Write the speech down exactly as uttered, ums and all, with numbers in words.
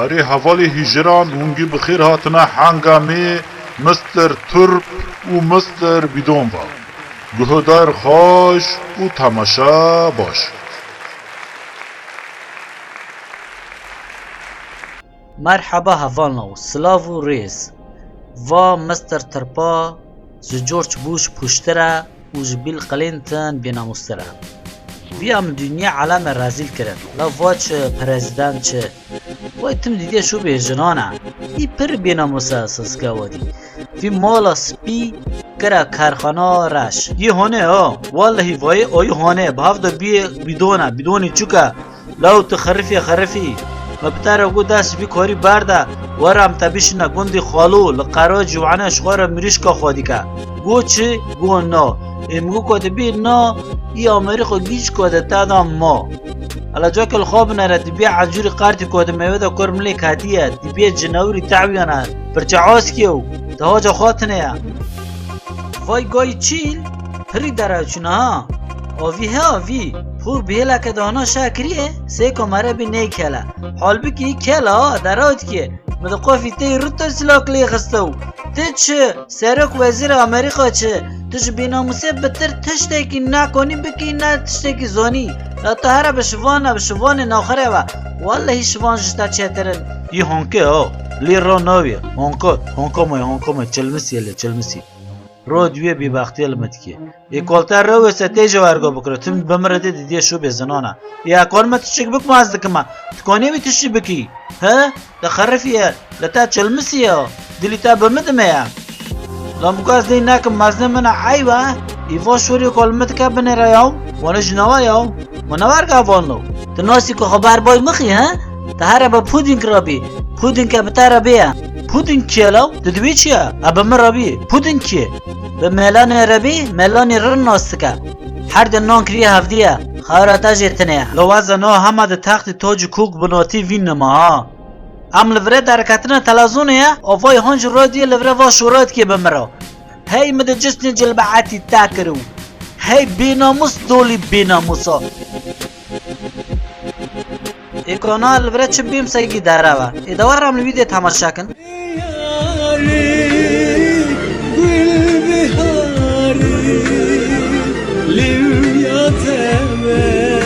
Erê hevalê hîjiran, hûn gî bi xêr hatine hanga me Mister Turp û Mister Bidon ve. Guhdar xweş û temaşe baş. Merheba hevalno, silav û rêz. Va Mister Turpa ji George Bush pûştir e û ji Bill Clinton bênamûstir e. Viya min dinyê elame rezîl kirin. La va çi prezîdent çi. Vay tim dîtiye şûbê jinan e. Î pir bênamûs e sazke wadî. Vî mala spî kira karxana reş. Yê hane ha. Wallahî vayê ayî hane. Bi hevda biyê bîdon e. Bîdonî çûk e. Law tu xerifî xerifî. Me bi te re got dest ji vî karî berde. Were em te bişîne gundî xalo. Li qeracî wane ji xwe re mirîşka xwe dike. Got çi? Got na. Ê min got ku tu bî na, î Amerîka gîj ku te da ma. Hela cake li xwe binere, tu bî encûrî qertî ku tu meywe de kur milê ketiye, tu bî cinewirî tewiyane, pirçe askê û te haca xwe tine ye. Vay gayî çîl, pirî dere çûne ha. Avî he avî, pûr bihêleke dana şa kiriye, sê ku mere bî ney kele. Halbikî kele ha, dera dikê. Min di qofî tey rû te silak lê xiste û. Ti çi? Serok wezîrê Amerîka çi? Tu ji bênamûsê bitir tiştekî nakonî bikî, ne tiştekî zonî. La tu here bi şivan e, bi şivanê naxire ve. Wallahî şivan ji te çêtir in. Yî honke o. Lê ro nawiye. Honko, honko moy, honko moy. Çilmisî lê, çilmisî. Ro diwê bêbextiyê li me dikê. Ê kolter re wê se tê ji wergo bikiro. Tim bi min re tê didiye şûbê zinana. Ê ekol me tiştik bikma ez dikima. Tu konê wî tiştî bikî. He? Te xerifiye. Li te çilmisiye. Dilî te bi min dime ye. Lan bûka ez dê nekim mezne min e eyb e. Î va şorê kol min dike binêre yaw. Wane ji newa yaw. Wane werga vanlo. Tu nasî ku xeber bay mixî he? Te here bi puding rabî. Puding ke bi te re bê ye. Puding kî ye law? Tu dibî çi ye? E bi min re bî. Puding kî ye? Bi melanê re bî, melanê rin nas dike. Her di nan kiriye hevdiye. Xayra te jê tine ye. Lo weze no hema di textî tocî kûk binatî vîn nima ha. Em li vire derketine telezonê ye, avayê han ji radiyê li vire va şora dikê bi min re. Hey min di cisnê cilbeetî te kir û hey bênamûs dolî bênamûsa. Ê kona li vire çi bîm segî derev e. Ê de werim li wî dê temaşe kin. Yarî, gul biharî, lîvya te me.